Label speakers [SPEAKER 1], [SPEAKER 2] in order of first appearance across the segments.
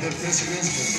[SPEAKER 1] The President.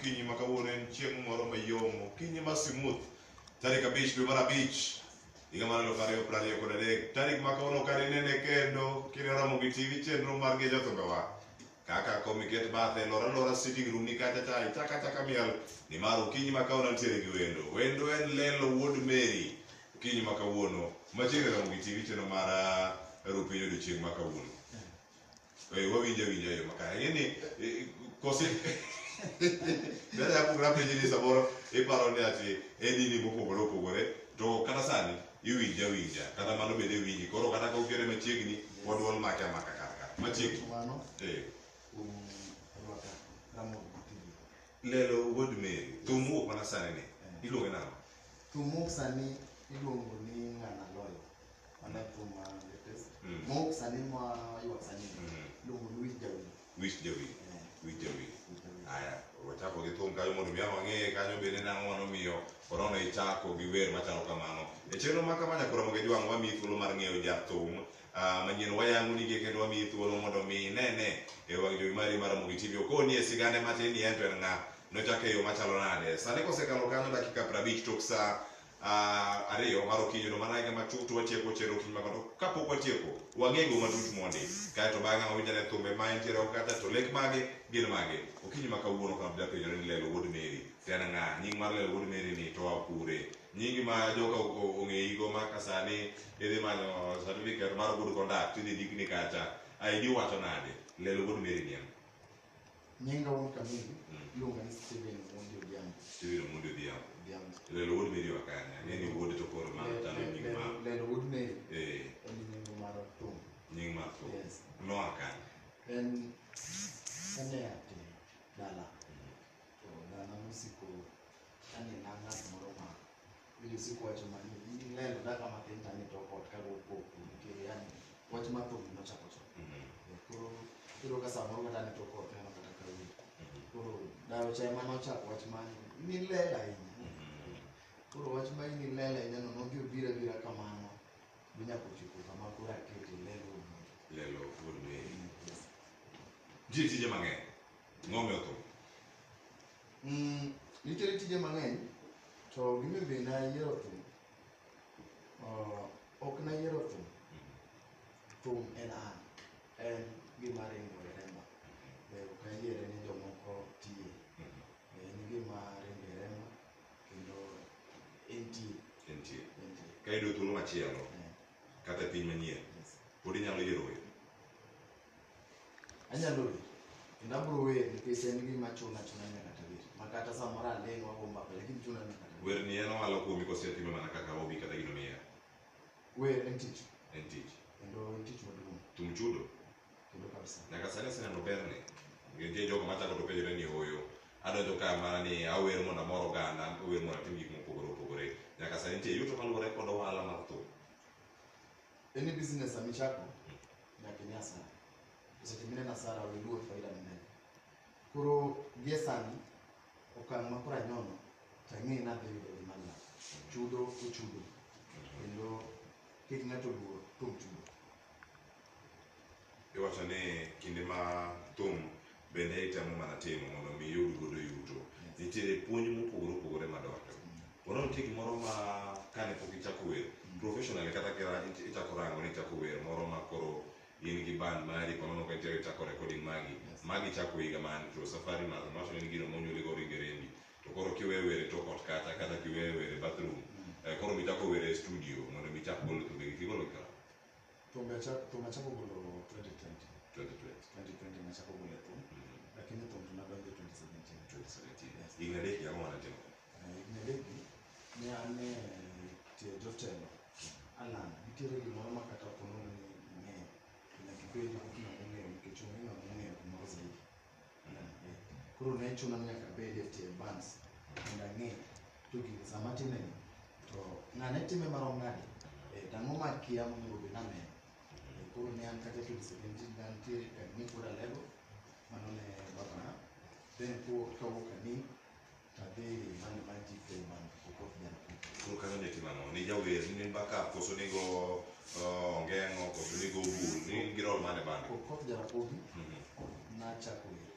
[SPEAKER 2] Okinyi ma kawuono en chieng' moro mayom, okinyi ma smooth, tarik 5 dwe mar 5 higa mar 2023. Tarik ma kawuono ka inene kendo kineno Ramogi TV chenro mar Ng'e Jothumbewa kaka komiket bathe lor alora sitting room ni kacha cha ichak achaka miel nimar okinyi ma kawuono antiere gi wendo. Wendo en Lelo wuod Mary. Okinyi ma kawuono machiegni Ramogi TV chenro mar Rupiny odiochieng' ma kawuono. Wawinjo awinja e yo makare. Ing'e ni kosi Bende apogora penji ni samoro iparo ni ati en dini mopogore opogore to kata sani iwinja awinja kata mano bende iwinji koro kata ka ukere machiegni pod duol make amaka kar ka machiegni. Lelo wuod Mary, thum mowuok mana sani ni iluonge nang'o?
[SPEAKER 3] Thum mowuok sani iluongo ni Ng'ana Loyo. Mano e thum ma latest. Mowuok sani ma ywak sani iluongo ni Wich Jawil.
[SPEAKER 2] Wich Jawil. Wich Jawil. Aya, wachako gi thum kanyo mondo mi ang' wang'e kanyo bende nang'o manomiyo korona ichako gi wer machalo kamano. E chenro ma kama nyakoro Ramogi Jwang' wamiyi thuolo mar ng'eyo jathum manyien wayango nige kendo wamiyi thuolo mondo mi inene e wang' jowi mari mar Ramogi TV. Okoni e sigane matin ni en to en ng'a, nochako e yo machalo nade. Sani kosekalo kanyo dakika 50 tok sa 2 mar okinyi no mana higa machuok to watieko chenro okinyi makono kapok watieko wang'ego matut mondi kaeto bang'e wawinjane thumbe ma entiere oko kacha to lek mage gin mage okinyi ma kawuono ka japenjore ni Lelo Wuod Mary to en ng'a nying mar Lelo Wuod Mary ni to oa kure nyingi ma joka ong'eyigo ma ka sani idhi manyo certificate mar good conduct idhi ndikni kacha ID wacho nade Lelo Wuod Mary ni en
[SPEAKER 3] Nyinga wuon kamili iluonga ni Steven Omondi Odhiambo.
[SPEAKER 2] Steven Omondi Odhiambo.
[SPEAKER 3] Odhiambo.
[SPEAKER 2] Lelo Wuod Mary wa kanye ang'e ni wuod to koro mano chalo nying mar
[SPEAKER 3] Lelo Wuod Mary en nying mar thum.
[SPEAKER 2] Nying mar thum.
[SPEAKER 3] Yes.
[SPEAKER 2] Noa kanye?
[SPEAKER 3] En e ate dala. To dala mosiko kane na ng'at moro ma bende osiko wacho ma ni lelo daka matin tani to ot ka go koko nikech yani wach mar thum nochako chon. Koro iyudo ka samoro kata ni to ot neno kata ka wer. Koro dayo cha ema nochako wach ma ni lel ahinya. Koro wach ma ni lel ahinya no nodhi obiro abira kamano minyaka ochopo kama koro akete Lelo Wuod Mary.
[SPEAKER 2] Lelo Wuod Mary. Nitie tije mang'eny. Ng'o thum?
[SPEAKER 3] Nitiere tije mang'eny to gima be nayiero thum. Ok nayiero thum. Thum en an. En gima ringo e remba. Ok ayiere ni jomoko tiye. En gima ringo e remba kendo entie.
[SPEAKER 2] Entie. Ka iyudo thuolo machielo kata e piny manyien pod inyalo yiero wer?
[SPEAKER 3] Anyalo wer. Kendo abiro wer nikech en gima chuna chuna nyaka to wer. Ma kata samoro aling' wago mbaka lakini chuna nyaka to wer.
[SPEAKER 2] Wer ni en ohala kuomi koso itime mana kaka hobby kata gino mihero?
[SPEAKER 3] Wer en tich.
[SPEAKER 2] En tich.
[SPEAKER 3] Kendo en tich maduong'.
[SPEAKER 2] Thum chudo?
[SPEAKER 3] Kendo kabisa.
[SPEAKER 2] Nyaka sani aseneno berne. Nitie jogo machako to penjore ni ooyo. Adonjo ka mana ni awer mondo amor oganda, awer mondo atim gik mopogore opogore. Nyaka sani nitie yuto kaluwore kod ohala mar thum.
[SPEAKER 3] Any business amichako nyaka ine hasara. Seche mineno hasara we luor faida mineno. Koro gie sani okang' ma koro anyono to ang'e ni adhi yudo gima lal. Chudo ochudo. Kendo kik ng'ato luor thum chudo.
[SPEAKER 2] Iwacho ni kinde ma thum bende itemo mana timo mondo mi iyud godo yuto. Nitiere puonj mopogore opogore madonjo. Pono nitie gimoro ma kane pok ichako wer professionally kata ka ichako rango ni ichako wer moro ma koro in gi band mari ponono ka nitiere ichako recording magi. Magi chako higa man to safari mar wacho ni gino monyuoli go ringo e rembi. To koro kiweyo wer e tok ot kacha kata kiweyo wer e bathroom. Koro michako wer e studio mondo michak golo thumbegi tigolo kara.
[SPEAKER 3] Thum achako golo 2020.
[SPEAKER 2] 2020.
[SPEAKER 3] 2020 nachako golo thum. Lakini thum to nadonjo 2017.
[SPEAKER 2] 2017.
[SPEAKER 3] Yes.
[SPEAKER 2] Higni adek gi ang'o mane timo?
[SPEAKER 3] Higni adek gi ne an e tie jotelo. Alan, nitiere gimoro ma kata ponono ni ing'eyo. Nyaka ipenj ng'ama ong'eyo nikech onge ng'ama ong'eyo gimoro zaidi. Koro ne chuna ni nyaka abed e tie bands mondo ang'e to gini sama atime ni to ng'ane time marom nade? To ang'o ma akia monego bed ni aneno? Koro ne an kata 2017 ne antiere e Nick Alego, mano ne babana. Then kawuok Anin to adhi band mar GK band Okoth Jaramogi.
[SPEAKER 2] Koro kanyo ne timo ang'o? Ni jawer, ni backup koso nigo ongeng'o koso nigo bul, ni in gi role mane e band?
[SPEAKER 3] Okoth Jaramogi nachako wer.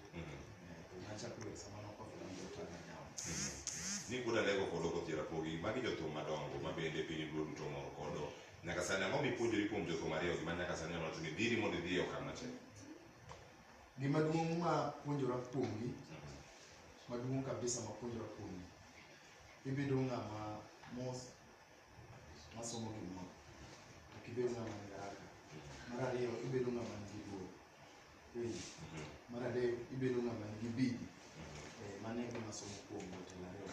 [SPEAKER 3] To nachako wer sama nokoth donjo to an.
[SPEAKER 2] Ni wuod Alego kod Okoth Jaramogi, magi jothum madongo ma bende piny luo duto mor kodo. Nyaka sani ang'o mipuonjori kuom jothum ariyo gi ma nyaka sani wacho ni dhiri mondo idhi e okang' machielo?
[SPEAKER 3] Gima duong' ma puonjora kuomgi, maduong' kabisa ma puonjora kuomgi, ibedo ng'ama mos masomo gimoro, ok ibed ng'ama nigi haraka. Mar ariyo, ibedo ng'ama nigi luor. Mar adek, ibedo ng'ama nigi bidii. Mano e gima asomo kuom jotelo ariyo.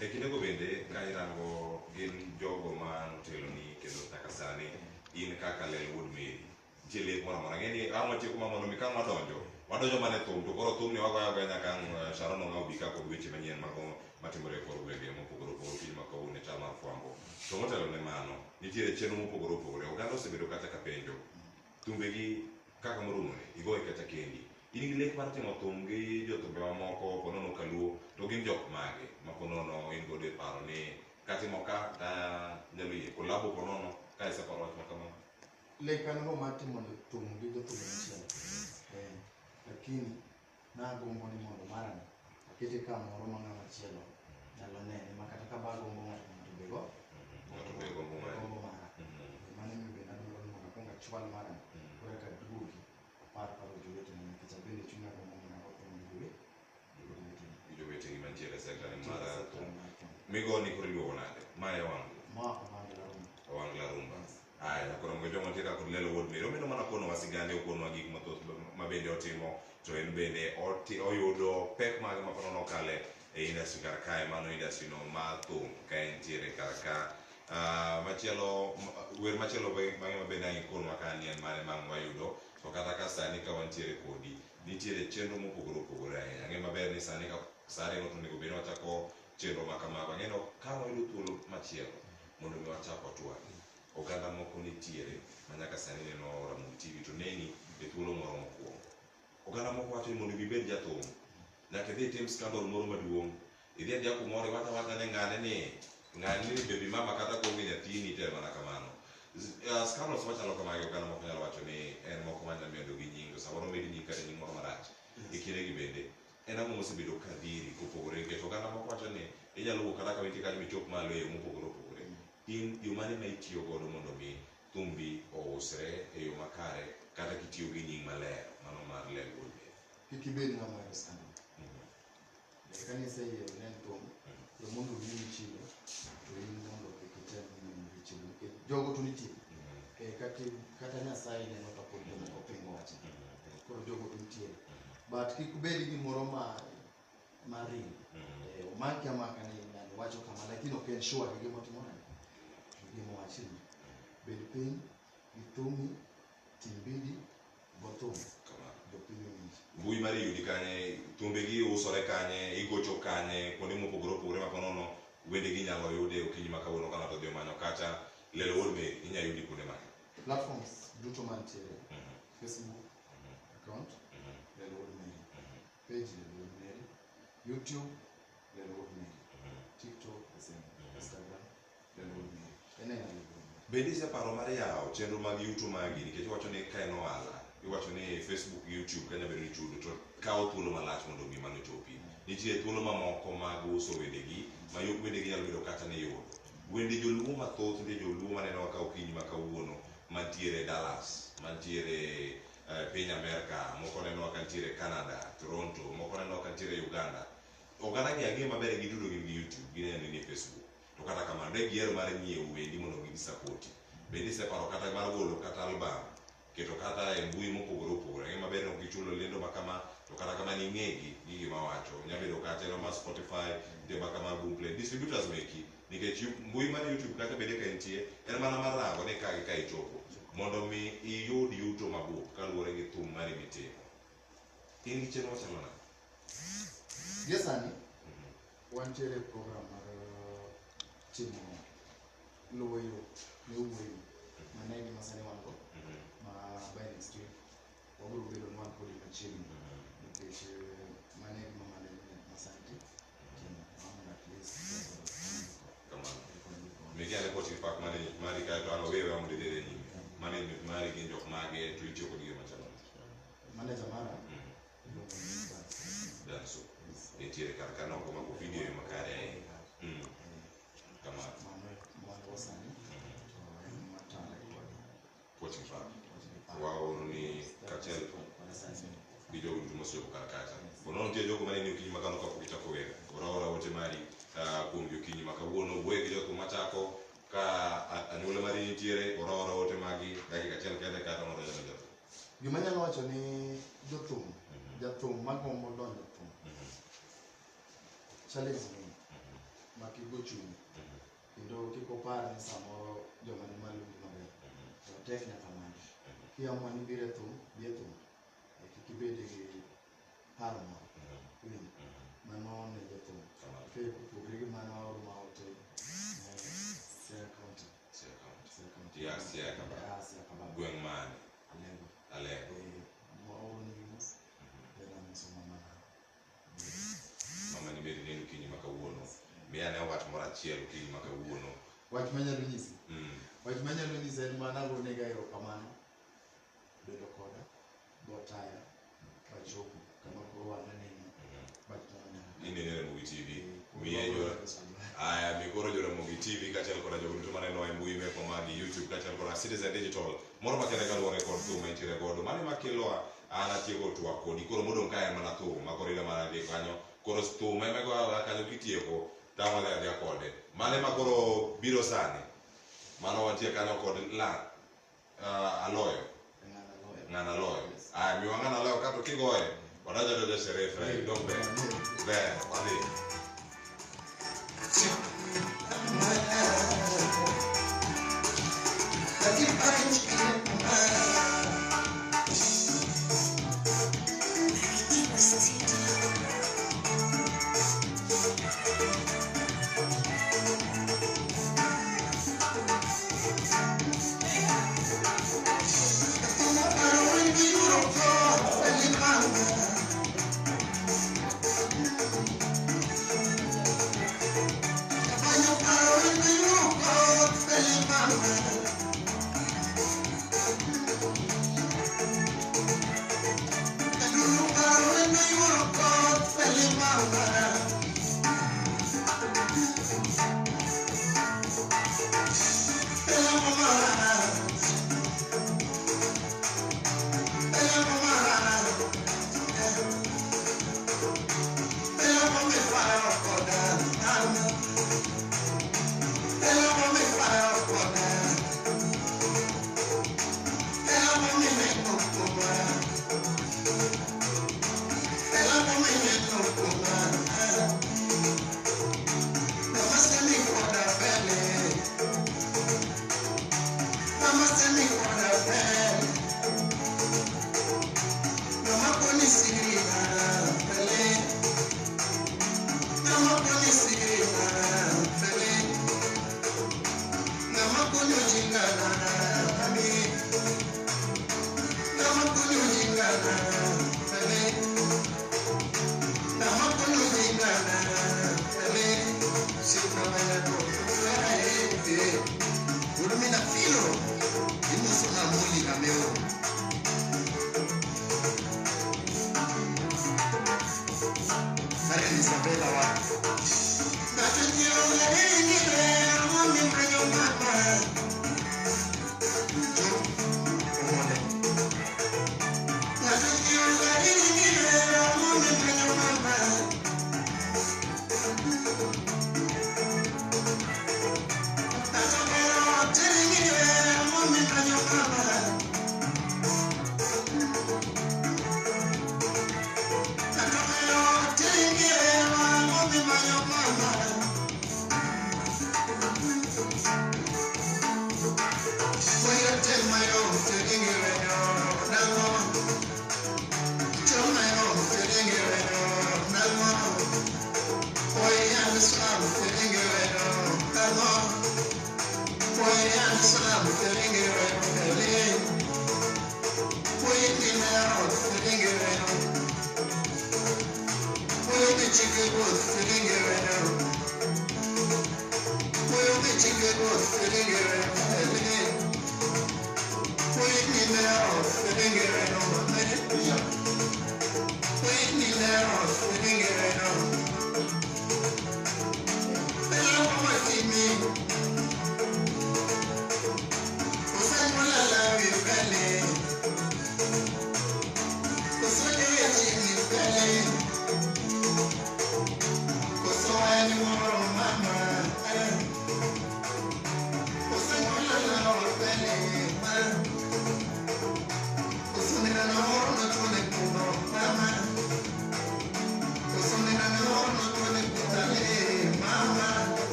[SPEAKER 2] E kindego bende ka irango gin jogo ma noteloni kendo nyaka sani in kaka Lelo Wuod Mary nitie lek moro amora ang'e ni ang' watieko ma mondo mi ka ang' wadonjo wadonjo mana e thum to koro thumni wagoyo agoya nyaka ang' Sharon Ong'aw bi ka kod weche manyien mago matimore e kor gwenge mopogore opogore piny ma kawuono e chal mar fwambo. To motelo ne mano nitiere chenro mopogore opogore oganda osebedo kata ka penjo thumbegi kaka morumoni igoye kata kendi. In gi lek mar timo thum gi jothumbe mamoko ponono kaluo to gin jok mage ma ponono in godo e paro ni katimo ka ta nyalo yie kolabo ponono ka iseparo wach ma kamano?
[SPEAKER 3] Lek an go mar timo thum gi jothumbe machielo. Lakini nagombo ni mondo marani akete kamoro ma ng'ama chielo nyalo nene ma kata ka bagombo ng'ato mondo obego chwal mara koro eka duogi apar paro jowetena nikech abende chunya gombo mana go thum gi jowetena.
[SPEAKER 2] Gi jowetegi mantiere e sekta ni mar thum. Migoni koro iluongo nade? Ma e Owangla.
[SPEAKER 3] Ma Owangla Rumba.
[SPEAKER 2] Owangla Rumba. Aya, koro mondo joma nitie kaka Lelo Wuod Mary, omedo mana konowa sigande, okonowa gik mathoth ma bende otimo, to en bende oyudo pek mage ma kono nokale e industry kar kae, mano industry no mar thum ka entiere kar ka. Machielo, wer machielo mang'e ma bende ang' ikonwa ka ni en mane ma ang' wayudo, to kata ka sani ka wantiere kodi, nitiere chenro mopogore opogore ahinya. Ang'e maber ni sani ka sa ringo to onego bed ni wachako chenro ma kamago. Ang'e ni ka wayudo thuolo machielo mondo mi wachak watwagi. Oganda moko nitiere ma nyaka sani neno Ramogi TV to neni e thuolo moro mokwongo. Oganda moko wacho ni mondo ibed jathum, nyaka idhi itim scandal moro maduong'. Idhi adhiya kumoro iwacho awacha ni ng'ane ni ng'ane ni baby mama kata koonge nyathini to en mana kamano. Scandals machalo kamagi oganda moko nyalo wacho ni en moko manyalo medo gi nying, to samoro medi nying kata nying moro marach. E kindegi bende, en ang'o mosebedo ka dhiri kopogore nikech oganda moko wacho ni inyalo wuok kata ka intie kanyo michop malo e yo mopogore opogore. In yo mane ma itiyo godo mondo mi thumbi ousre e yo makare kata kitiyo gi nying maler mano mar Lel Wuod Mary?
[SPEAKER 3] Kik ibed ng'ama ohero scandal. Ka niseyiero ni en thum, to mondo omiyi chilo, to in mondo kik item ni imiyi chilo nikech jogo to nitie. Kata Nyasaye neno kapod jomoko pingo wachne. Koro jogo to nitie. But kik ubed gimoro ma real. Omaki amaka ni ng'ani wacho kama, lakini ok en sure gi gima otimo nade. Gima owachni. Bed piny, gi thumi, tim bidi, go thum. Jopiny owinji.
[SPEAKER 2] Mbui mari yudi kanye, thumbegi usore kanye, igocho kanye, kuonde mopogore opogore ma konono wendegi inyalo yude okinyi ma kawuono ka ng'ato odhi omanyo kacha Lelo Wuod Mary inyalo yudi kuonde mage?
[SPEAKER 3] Platforms duto mantiere. Facebook account Lelo Wuod Mary. Page Lelo Wuod Mary. YouTube Lelo Wuod Mary. TikTok the same. Instagram Lelo Wuod Mary. En aena Lelo Wuod Mary.
[SPEAKER 2] Bende iseparo mar yawo chenro mag yuto magi nikech iwacho ni ka en ohala, iwacho ni Facebook gi YouTube ka nyalo bedo ni chudo to kawo thuolo malach mondo mi mano chopi. Nitie thuolo mamoko mag uso wendegi ma wendegi nyalo bedo kata ni yudo. Wende joluo mathoth nitie joluo maneno ka okinyi ma kawuono mantiere Dallas, mantiere piny Amerka, moko nenowa ka nitiere Canada, Toronto, moko nenowa ka nitiere Uganda. Oganda gi ang'e maber giduto gin gi YouTube, gineno ni Facebook. To kata kamano ne giyiero mar nyiewo wendi mondo gisapoti. Bende iseparo kata mar golo kata album, keto kata e mbui mopogore opogore. Ang'e maber ni ok gichulo lendo ma kama, to kata kamano ing'egi gi gima wacho. Nyalo bedo kata eno mar Spotify, nitie ma kama Boomplay, distributors meki. Nikech mbui mar YouTube kata bede ka entie, en mana mar rango ni ka gi ka ichopo. Mondo mi iyud yuto mabup kaluwore gi thum mari mitimo. In gi chenro machalo nade?
[SPEAKER 3] Gie sani, wantiere e program mar timo luwo yo ne wuoyo. Mano e gima sani wan go. Ma by next week wabiro bedo ni wan kodi machiegni. Nikech mano e gima management ma sani timo. Mondo at least
[SPEAKER 2] Kamano. Migi ane kochi pak management mari kae to an owewe mondo idhi e nyime. Management mari gin jok mage to itiyo kodgi e yo machalo nade?
[SPEAKER 3] Manager mara iluongo ni Danso.
[SPEAKER 2] Danso. Nitiere kar ka noko mako video e yo makare ahinya. Kamano.
[SPEAKER 3] Mano mano sani to en matare kode.
[SPEAKER 2] Coaching park. Waoro ni kachiel gi jogo duto mosechopo kar kacha. Bonono nitie jogo maneni okinyi ma kawuono kapok ichako wer. Ora ora ote mari kuom gi okinyi ma kawuono. Wuoye gi jothum machako ka anyuola mari nitiere, ora ora ote magi dakika achiel kende kata mondo onyalo jathum.
[SPEAKER 3] Gima anyalo wacho ni jothum, jathum magombo donjo thum. Challenge ng'eny ma kik go chunye. Kendo kik opar ni samoro joma ni malo ni maber. To tek nyaka many. Kiamua ni ibiro e thum, dhi e thum. Kik ibed gi paro moro. Iwinjo? Mano ne jathum. Kopogore gi mano aoro maote ne Siaya County.
[SPEAKER 2] Siaya County.
[SPEAKER 3] Siaya County.
[SPEAKER 2] Ya Siaya Kababa.
[SPEAKER 3] Ya Siaya Kababa.
[SPEAKER 2] Gweng' mane?
[SPEAKER 3] Alego.
[SPEAKER 2] Alego.
[SPEAKER 3] Maoro nigi mos. Then amoso mama.
[SPEAKER 2] Mama ni bende neno okinyi ma kawuono. Miya ane wach moro achiel okinyi ma kawuono.
[SPEAKER 3] Wach manyalo nyisi. Wach manyalo nyisi en mana agonega erokamano. Bedo koda, botaya, bachopo kama koro wan aneno. But
[SPEAKER 2] Ineno Ramogi TV. Miye jora. Aya mikoro Joramogi TV kaachiel koda jogo duto maneno e mbui mekwa mag YouTube kaachiel koda Citizen Digital. Moro makende kaluwore kod thum ma intiere godo. Mano ema keloa an atieko twak kodi. Koro modong' ka en mana thum ma koro ida mana dhi kanyo. Koro thum ema igoyo kanyo kitieko to ang' wadhi adhiya kode. Mano ema koro biro sani. Mano wantie kanyo kod la aloyo. Ng'ana loyo. Aya miwa ng'ana loyo kato kigoye. Wadonjo donjo sherehe Fred. Dong ber. Ber. Wadhi.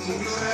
[SPEAKER 1] Gloria.